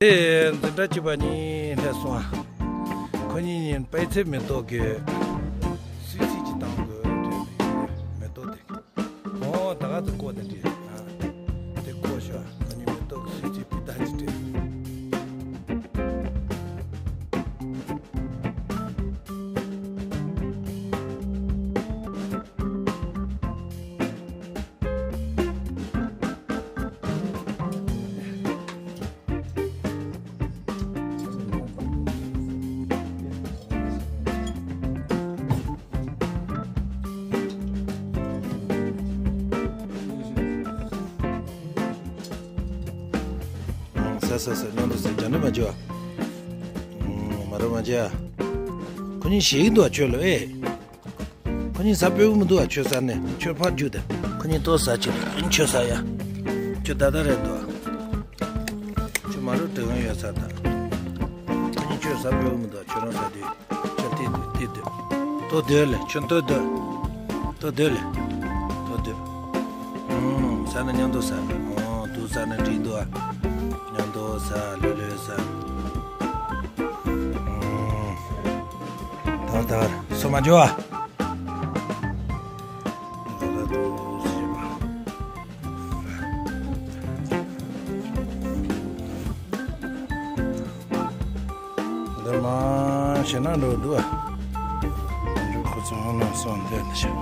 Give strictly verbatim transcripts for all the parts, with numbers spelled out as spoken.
དེ་འཛིན་གྲྭ་བཅུ་པ་གཉིས་སླེབས་སོང་ཨ། ཁོ་གཉིས་གཉིས་པད་ཚལ་མེ་ཏོག་གི་སུད་སི་གཅིག་བཏང་དགོས་དྲན་པའི་མེ་ཏོག་དེ། ཨོ་ད་ག་ཚོད་བཀོག་དེ་འདྲི་ཨ། དེ་བཀོག་ཤོག་ཁོ་གཉིས་མེ་ཏོག་གི་སུད་སི་པི་ཏ་གཅིག་སྤྲད། ཟ་ཟ་ཟ། མཉམ་དུ་ཟ། རྒྱ་ནི་མ་བྱེད་བ། མ་རེད་མ་བྱེད་ཨ། ཁོ་གཉིས་ཞེད་ཀྱི་འདུག་ཨ་ཁྱོད་ལ་ཨེ། ཁོ་གཉིས་ཟ་ཕོད་ཀྱི་མི་འདུག་ཨ། ཁྱོད་ཟ་ནས་ཁྱོད་ཕར་རྒྱུགས་དང་། ཁོ་གཉིས་ལྟོ་ཟ་ཅིག་ཁོ་གཉིས་ཁྱོད་ཟ་ཡ། ཁྱོད་ད་ལྟ་རེད་འདུག་ཨ། ཁྱོད་མ་རུབ་དྲན་གི་ཡོད་ས་ད། ཁོ་གཉིས་ཁྱོད་ཟ་ཕོད་ཀྱི་མི་འདུག་ཨ། ཁྱོད་རང་ཟ་དུས་ཁྱོད་ལྟོས་སྡོད་ལྟོས་སྡོད། ལྟོ་སྡོད་ལེ། ཁྱོད་ལྟོ་སྡོད། ལྟོ་སྡོད་ལེ། ལྟོ་སྡོད། ཨུམ། ཟ་ན་མཉམ་དུ་ཟ། ཨོ་དུ་ཟ་ན་འགྲིག་འདུག་ཨ། མཉམ་དུ་ཟ། ལྷོད་ལྷོད་ཟ། ཨུམ། ད་ད་སོ་མ་འཇོ་ཨ། ད་ད་དུ་ཟ་བ། འདི་མ་ཞེ་ན་འགྲོ་འདུག་ཨ། འགྲོ་ཁོ་ཚོ་ཧང་ལང་སོང་འདི་འདི་ཞེ།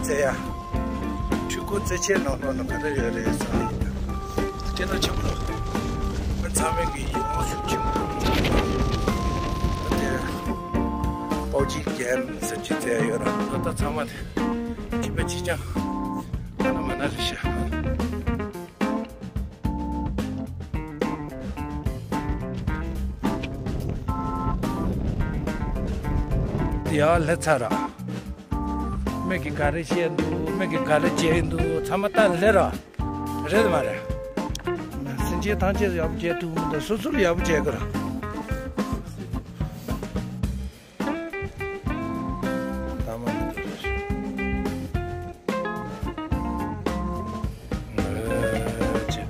ཙེ་ཡ། ཕྲུ་གུ་ཙེ་ཆེ་ནང་ལོགས་ན་ག་རེ་ཡོད་རེད་བསམ་ཡིན་ད། སྐད་ན་ཆེན་པོ་རེད། མི་ཚང་མས་ཀྱི་ཡིད་དབང་ཤུགས་ཆེན་པོ། ད་དེ་པའོ་ཅི་གན་ཟེར་གྱི་ཙེ་ཡ་ཡོད་ར། ད་ལྟ་ཚང་མ་དེ། ཅི་པ་ཅི་ཅང་ཁ་ན་མ་ན་རེ་ཤ། ཡ་ལྷེ་ཚ་ར། མི་གི་ག་རེ་བཤད་འདུག་མི་གི་ག་རེ་བྱས་འདུག་ཚང་མ་ལྟ་ལྷེ་ར། རེད་མ་རེད། སེམས་ཅན་ཐམས་ཅད་ཡག་པོ་བྱས་ཐུབ་མི་འདུག་སོ་སོར་ཡག་པོ་བྱས་དགོས་ར། ད་མ་ནི་དེ་རེད། ཨེ་ཅེ།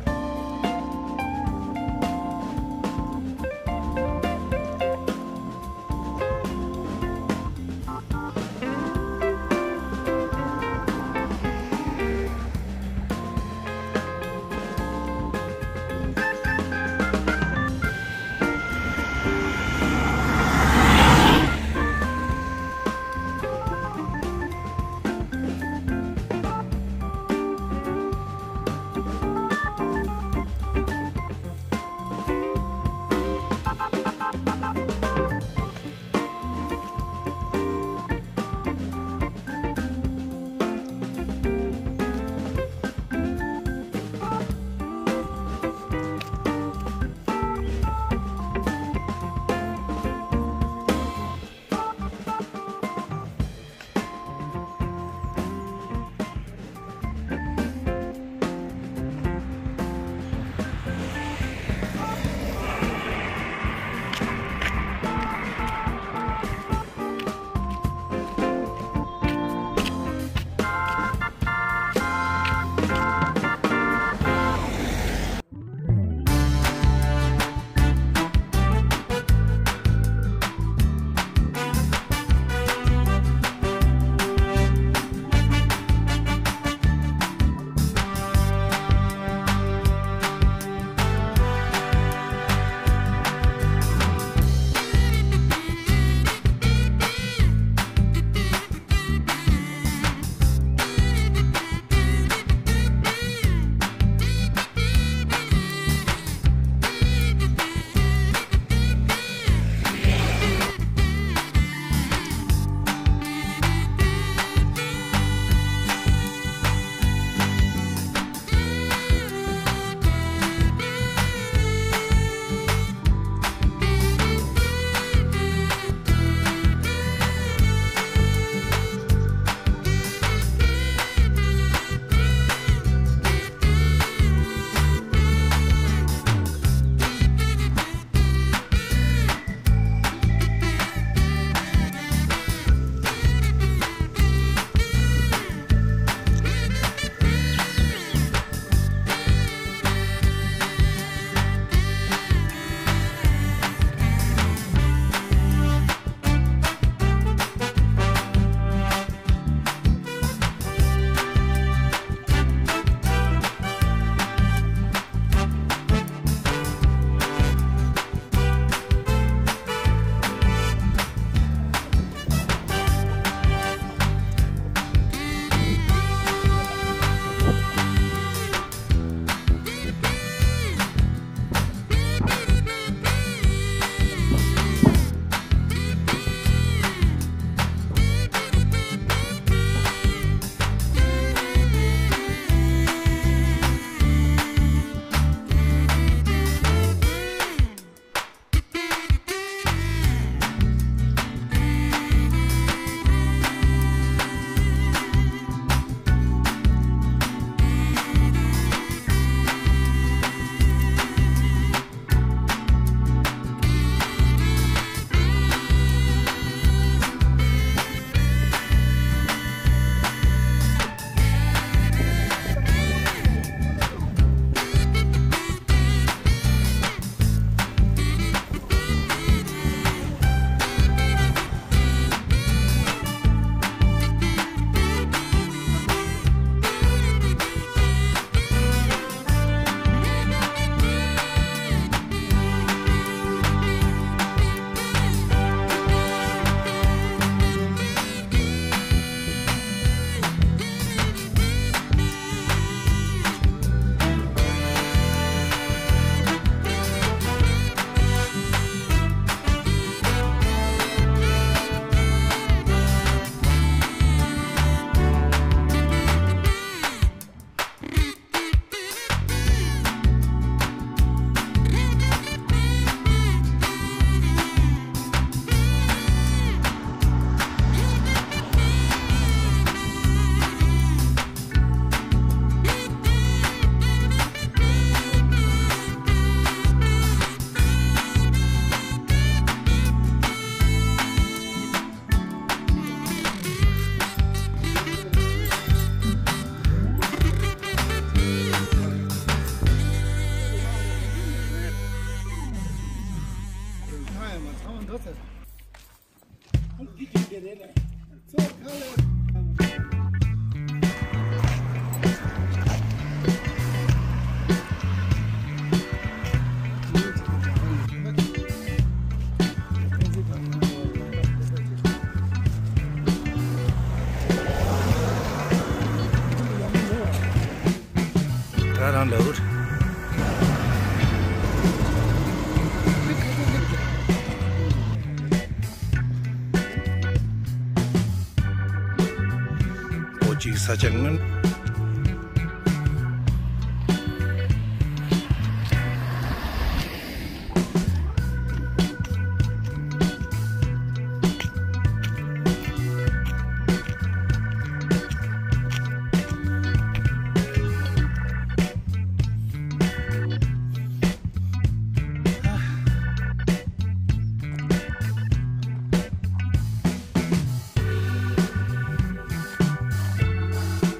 ལའུར། པོ་ཅིག་ས་ཆ་སྔོན།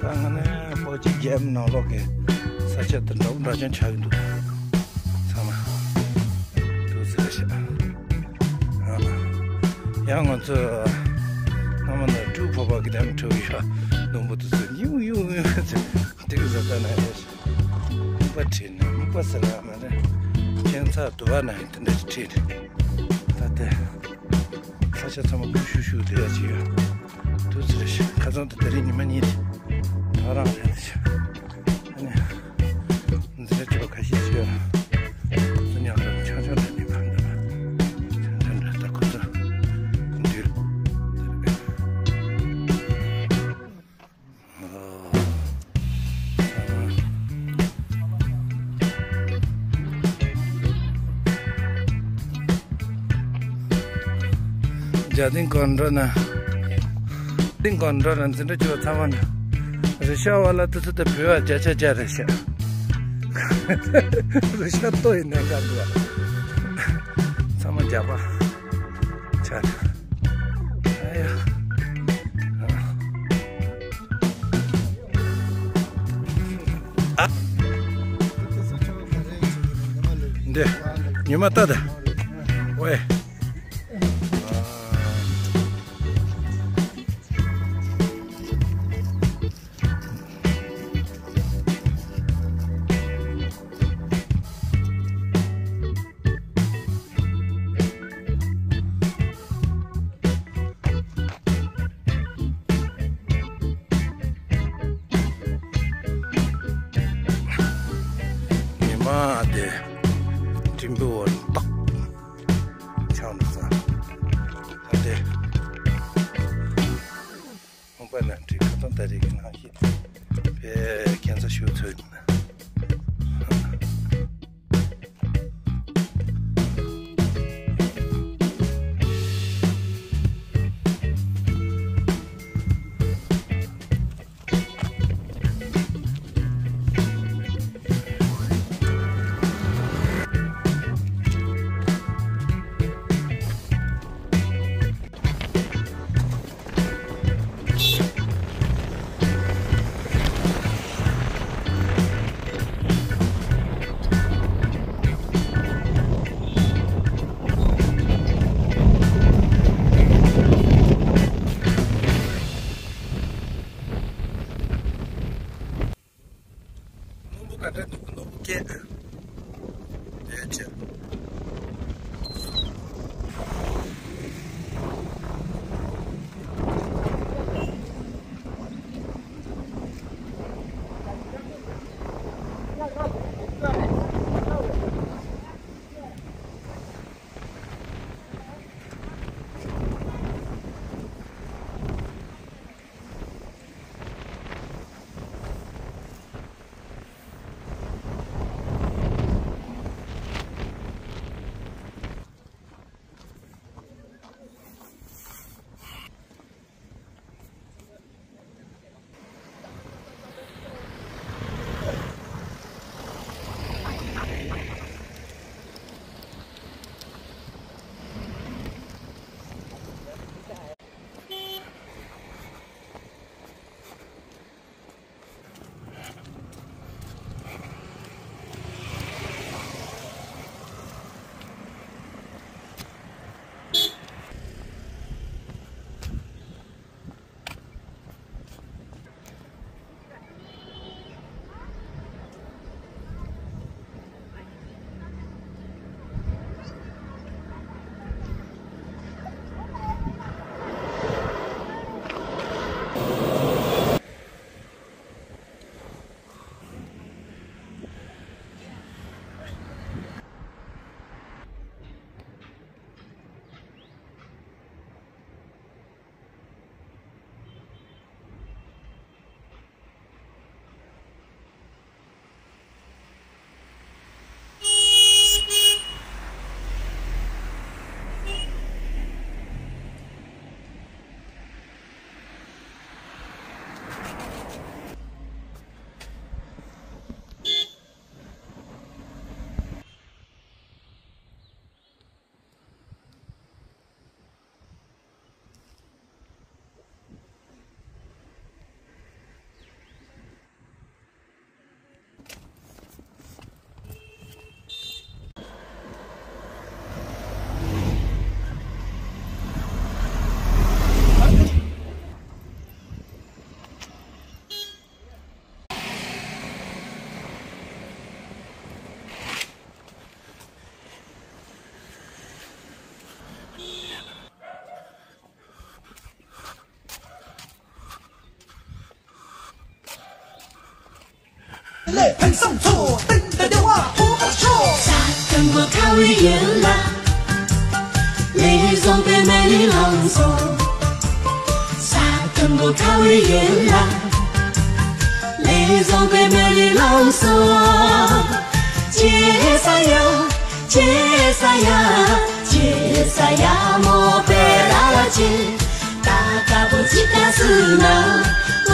ད་ང་ནི་པོ་ཅིག་རྒྱལ་ནང་ལོགས་ཀྱི་ས་ཆ་དེ་འདྲ་བོ་འདྲ་ཅན་ཆགས་ཀྱི་འདུག་ཚང་མ་འདུག་ཟེར་ཤག་ཡང་ང་ཚོ་སྔ་མོ་ནས་ཀྲུའུ་ཕོ་བ་གི་དམ་ཁྲོད་ཡོད་ལུང་པོ་དེ་ཚོ་གཡུག་གཡུག་གཡུག་ཚེ་དེ་གི་བཟོ་ལྟ་ན་ཡོད་ཤག་སྨུག་པ་ཁྲིད་ནས་སྨུག་པ་ཟེར་ལ་མ་རེད། ཁྱད་མཚར་དུ་བ་ན་ཡང་དེ་འདྲ་ཞིག་ཁྲིད་ནས་ད་ལྟ་ས་ཆ་ཚང་མ་ཁུ་ཤུ་ཤུ་དེ་ཡ་ཅིག་ཡོད་འདུག་ཟེར་ཤག་ཁ་སང་དུ་དེ་རིང་ཉི་མ་གཉིས་དེ་ད་རང་རེད་ཤག་ཨ་ནི་འཛིན་གྲྭ་ཆོས་པ་ཁ་ཤས་ཤིག་ཡོད། ཚོ་མཉམ་དུ་ཆང་ཆང་འདྲ་ནི་གང་འདྲ་ཆང་ཆང་འདྲ་ད་ཁོ་ཚོ་འདུལ། རྒྱ་ལྡིང་གོན་འགྲོ་ན། ལྡིང་གོན་འགྲོ་ན་འཛིན་གྲྭ་ཆོས་པ་ཚང་མ་ན། རུ་ཤ་བ་ལ་དུ་ཚོད་དུ་བུ་བ་བརྒྱ་ཆ་བརྒྱ་རེད་ཤག་རུ་ཤ་ལྟོ་ཡི་གནད་འགག་འདུག་བ། ཚང་མ་རྒྱག་པ། ཆ། ཨ་ཡ། ཨ། འདི། ཉི་མ་ལྟ་ད། ཝེ། ཉི་མ་དེ་སྤྲིན་པའི་འོག་ཏག་ཆགས་འདུག་ས། ད་དེ་ཁང་པ་ནང་ཁྲིད་ཁ་ཚང་ད་རེས་ཀྱི་ནང་བཞིན་དཔེ་ཁྱད་མཚར་ཤོས་ཚོད་ཡིན། རླུང་བུ་ག་འདྲ་འདུག་རླུང་བུ་སྐད་དེ་ཆེ། ལས་ཕུན་སུམ་ཚོགས། དེང་འདིར་བདེ་བ་ཐོབ་པར་ཤོག་ས་དང་པོ་ཁ་བའི་ཡུལ་ལ། ལས་བཟང་པའི་མི་ལུས་བླངས་སོ། ས་དང་པོ་ཁ་བའི་ཡུལ་ལ། ལས་བཟང་པའི་མི་ལུས་བླངས་སོ། ཅེ་ས་ཡ། ཅེ་ས་ཡ། ཅེ་ས་ཡ། མོ་པེ་ར་ར་ཅེ། ད་ཀ་བོ་ཅི་ཀ་སུ་ན།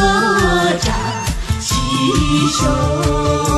ཨོ་ཅ་ཤི་ཤོ།